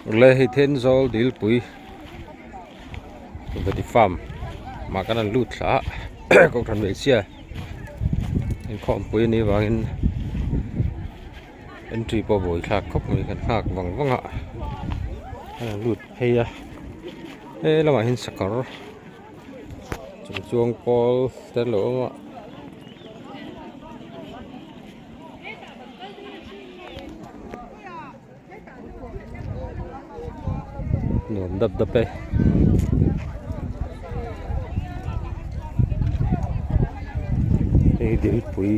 Le hei Thenzawl Dilpui Vety Farm mah kan han lut thla a Kohhran hmeichhia inkhawmpui a nih avangin entry pawh a buaithlak khawp mai kan nghak vang vang a kan han lut phei a he lamah hian sakawr chung chuang pawl te an lo awm a. Nuam dap dap e. Hei dilpui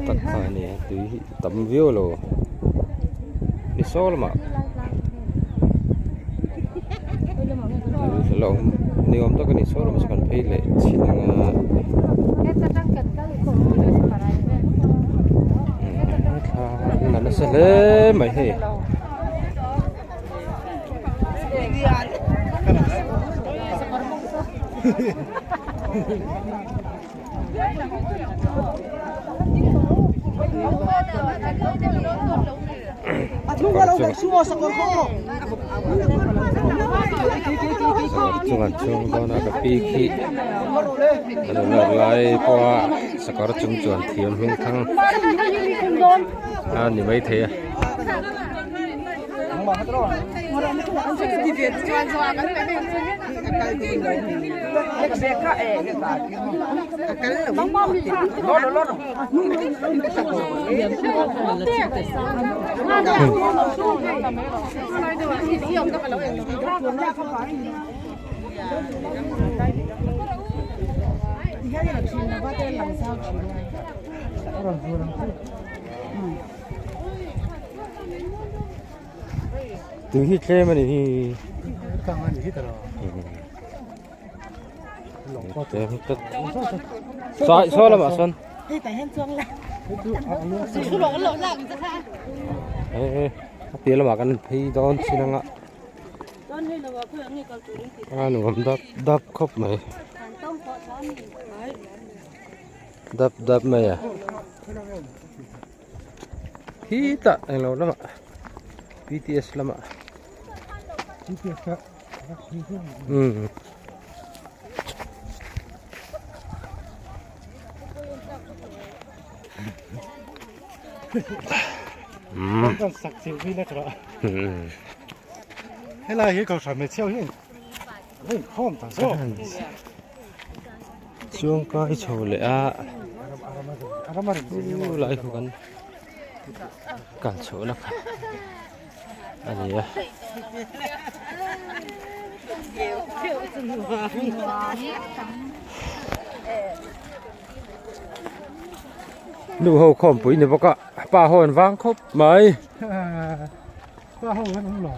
tak kha a ni a tui hi tam viau lo ni saw lamah tui a la awm ni awm tak a ni saw lamah saw kan phei leh chhin ang a. Thla nasa hle mai hei. Chuan chhung dawn a ka pi khi a lo lar lai pawha sakawr chung chuan thiam hming thang a ni maithei a. Tui hi tlem a ni hi. Tlem tlat. Saw saw lamah sawn. A piah lamah kan phei dawn chin anga. A nuam dap dap khawp mai. Dap dap mai a. Khitah englo lamah BTS lamah umm Helai hi kohhran hmeichhia hi a inkhawm ta zawk. Chuang kai chho leh a chu lai khu kan kal chhoh na kha a ni a. Nu ho khawmpui ni bawk a pa ho an vang khawp mai. Pa ho an awm lo.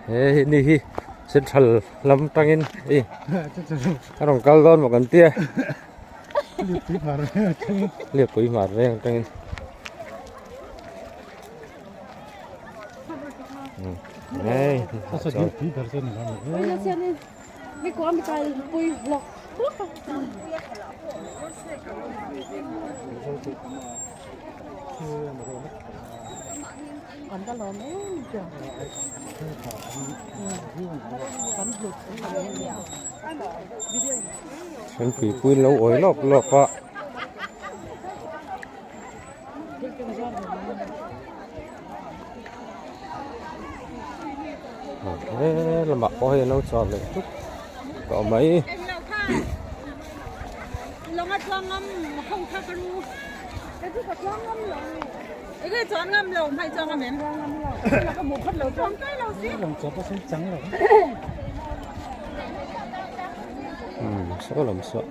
He ni hi central lam tangin hei a rawn kal dawn maw kan tia Liapui hmar veng atangin hei Then tuipui an lo awi lawp lawp a. He lamah pawh hei an lo chhuak leh tuk tawh mai. Saw lam saw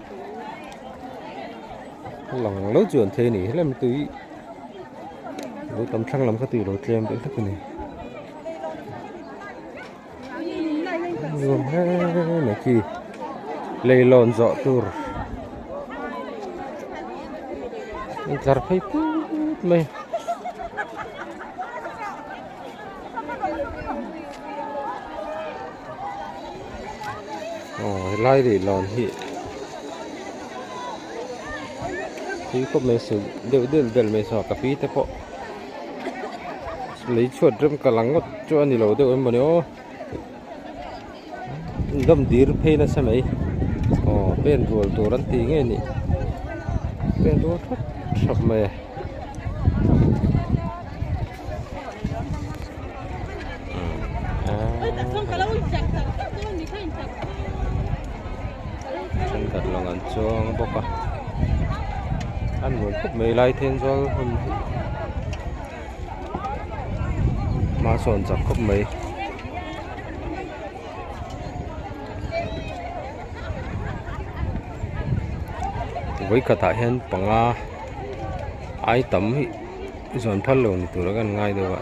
lang lo chuan thei a ni helai tui lo tam thlang lam kha tui lo tlem deuh hlek a ni nuam hle mai khi leilawn zawh tur in tlar phei put mai aw helai leilawn hi tui khawp mai a suk deuh del del mai saw ka pi te pawh. Lei chhuat rem kal ang ngawt chu a ni lo deuh em mawni aw dam dir phei nasa mai aw pen rual tur an tih ngei a nih pen rual thap thap mai a. Thenkhat lawng an chuang bawk a a nuam khawp mai lai Thenzawl hun hi. Hma sawn chak khawp mai. Vawikhatah hian panga ai tam hi zawn phal lo ni tura kan ngai deuh a.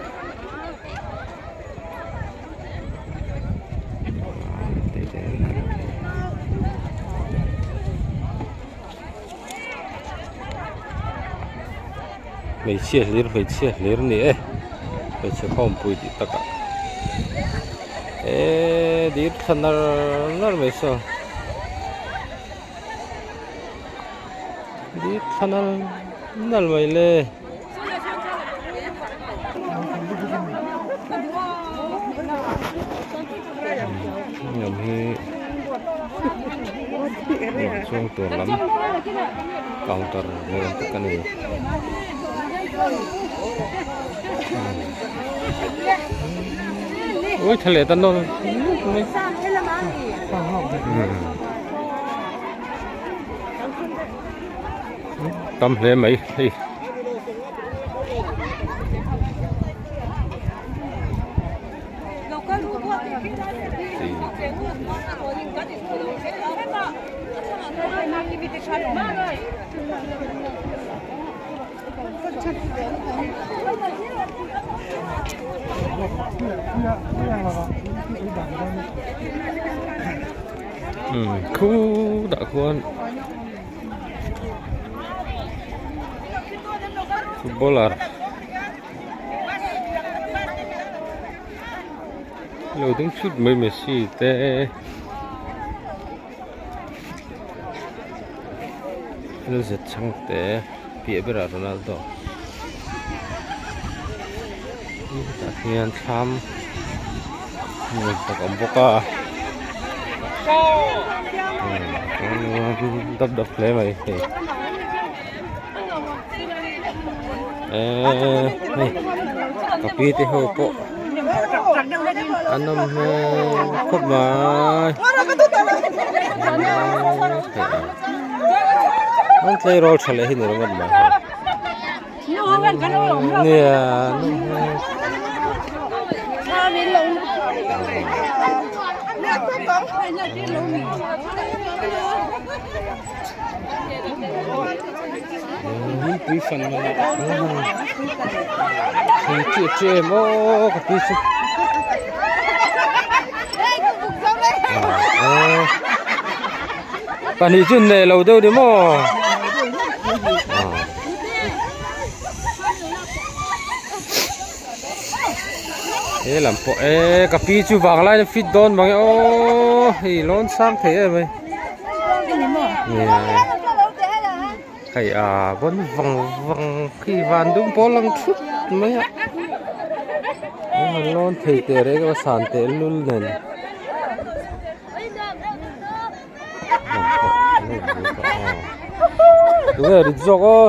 Hmeichhia hlir hmeichhia hlir a ni e hmeichhe khawmpui tih takah eee dil thla nar nar mai saw dil thla nar nar mai le. Heng hi chuang tur lam counter ni awm tak a ni. Ui tha leh ta nawn mai. Tam hle mai hei. Khutah khuan footballer lo ding thut mai Messi te LZ Chhangte piah berah Ronaldo tah hian thlam nuam tak a awm bawk a dap dap hle mai hei. Eee hei ka pi te ho pawh an awm hmel khawp mai an tleirawl tha leh hi ni ringawt mai hei nia Lungpui fan thei chiah chiah em aw ka pi chu pahnih chu nei lo deuh ni maw he lam pawh e ka pi chu vanglai in fit dawn mang e aw hei lawn sang thei em mai. Hei a vawn vang vang khi van dum pawl ang thut mai a an lawn thei teh reng a san teh lul nen tunge rit zawk aw.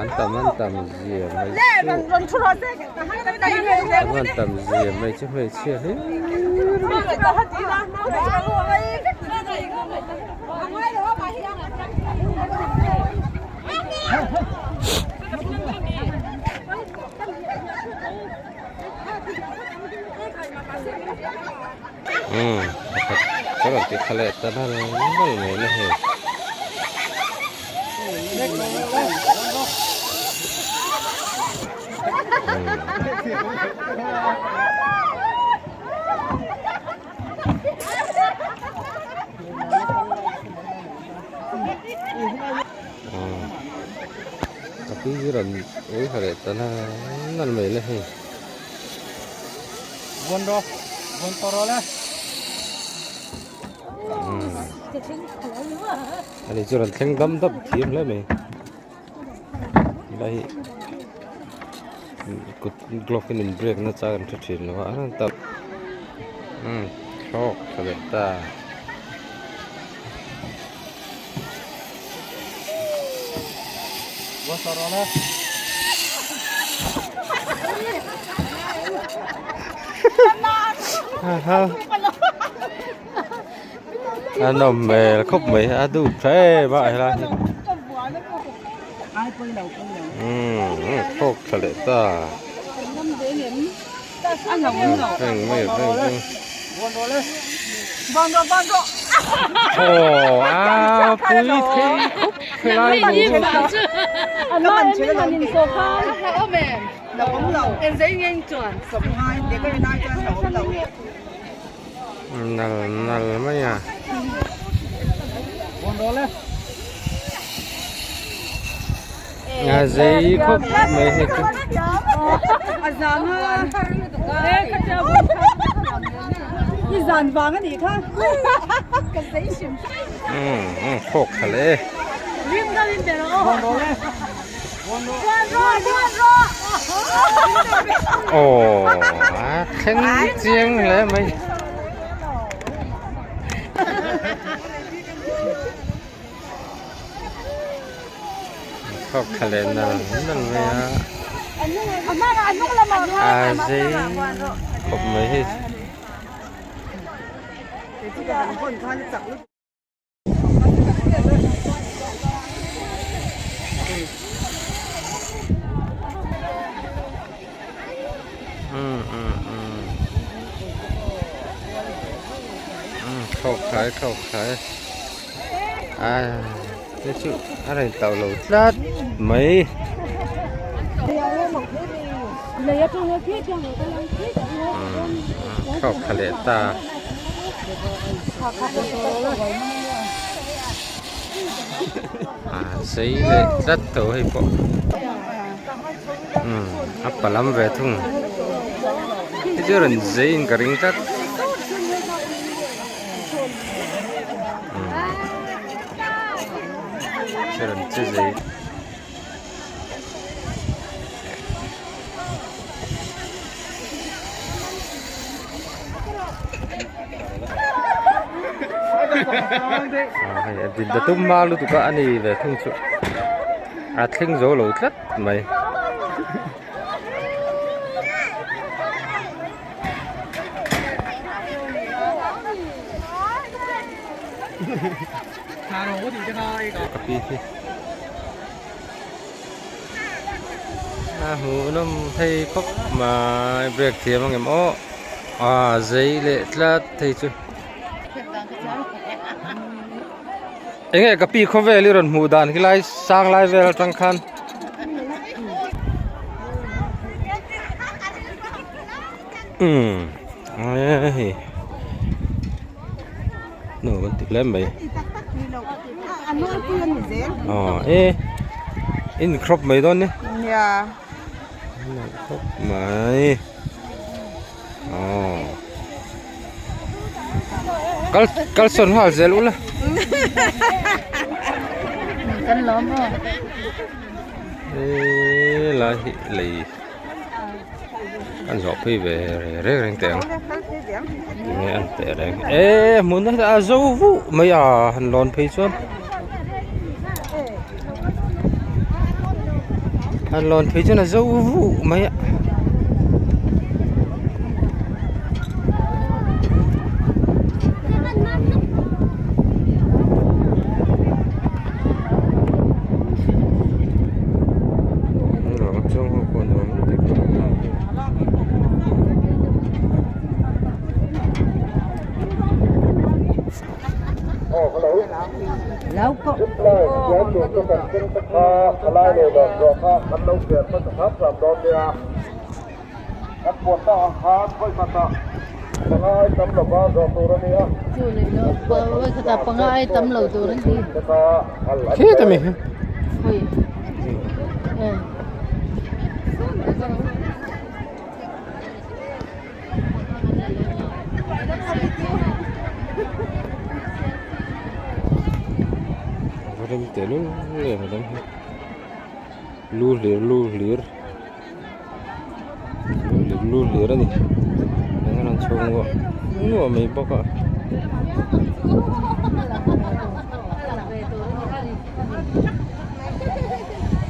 An tam an tam zia mai chu an tam zia mai chu hmeichhia hlir umm pakhat ka rawn ti thla leh ta nal nal mai la hei. Ka pi hi rawn ui ha leh ta nal nal mai la hei. Ani chu rawn thleng dam dap thiam hle mai helai hi kut glove in in break na chang an hre thin lo a umm thlawk tha leh ta. A nawm hmel khawp mai a duh tha em a helai hi umm thlawk tha leh ta reng mai reng reng aw a pui thei khawp helai Nal nal mai a. A zei khawp mai hei chu. Umm khawk tha leh e. Aw a thleng chiang hle mai. Khawk thla leh nal nal mai a. A zei khawp mai hei. Khawk thlai khawk thlai a te chu a rawn tauh lo tlat mai. Khawk thla leh ta. A sei leh tlat tho hei pawh umm a pa lam ve thung hei chu rawn zei in ka ring tlat umm chu rawn che zei. Hei a din ta tum hma lutuk a a ni ve thung chu a thleng zo lo tlat mai. A hmuh nawm thei khawp mai break thiam ang em aw a zei leh tlat thei chu eng nge ka pi khawvel i rawn hmuh dan khi lai sang lai vel atang khan umm hei nu kan ti hle mai aw e in crop mai dawn ni khawp mai aw kal kal sawn nghal zel ula e lai hi lei. An zawh phei ve reng reng teh ang tinge an teh reng e hmun a zo vuh mai a han lawn phei chuan han lawn phei chuan a zo vuh mai a. Khi tami hi. rem tehlul em a dang hi lu hlir lu hlir lu hlir lu hlir a ni eng an chhung nuah nuah mai bawk a.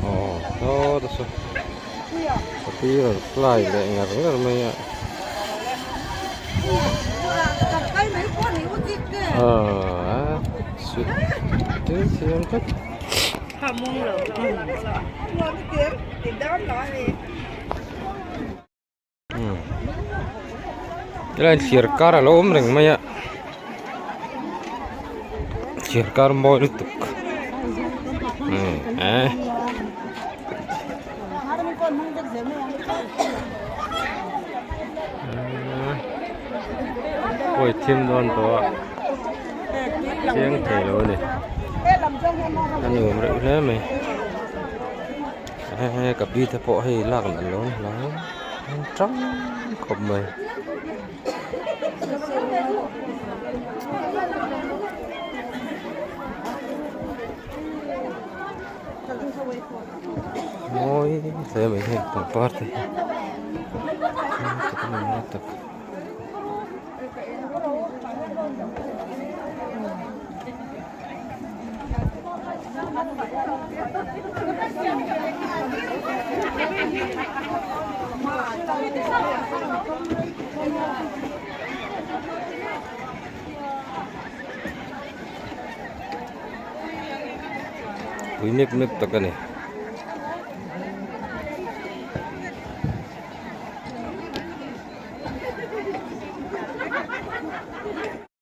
Aw saw te saw sakhi rawn fly leh ngar ngar mai a. Aaa sut thil siam tlat. Helai thliar kar alo awm reng mai a thliar kar mawi lutuk eh. Pawi thim dawn tawh a chiang thei lo a ni a nuam reuh hle mai he ka pi te pawh hei lak nalh lo ni hlai an tang khawp mai. Mawi hle mai heng pangpar te hi mawi tak a ni mawi tak. Pui mep mep tak a ni.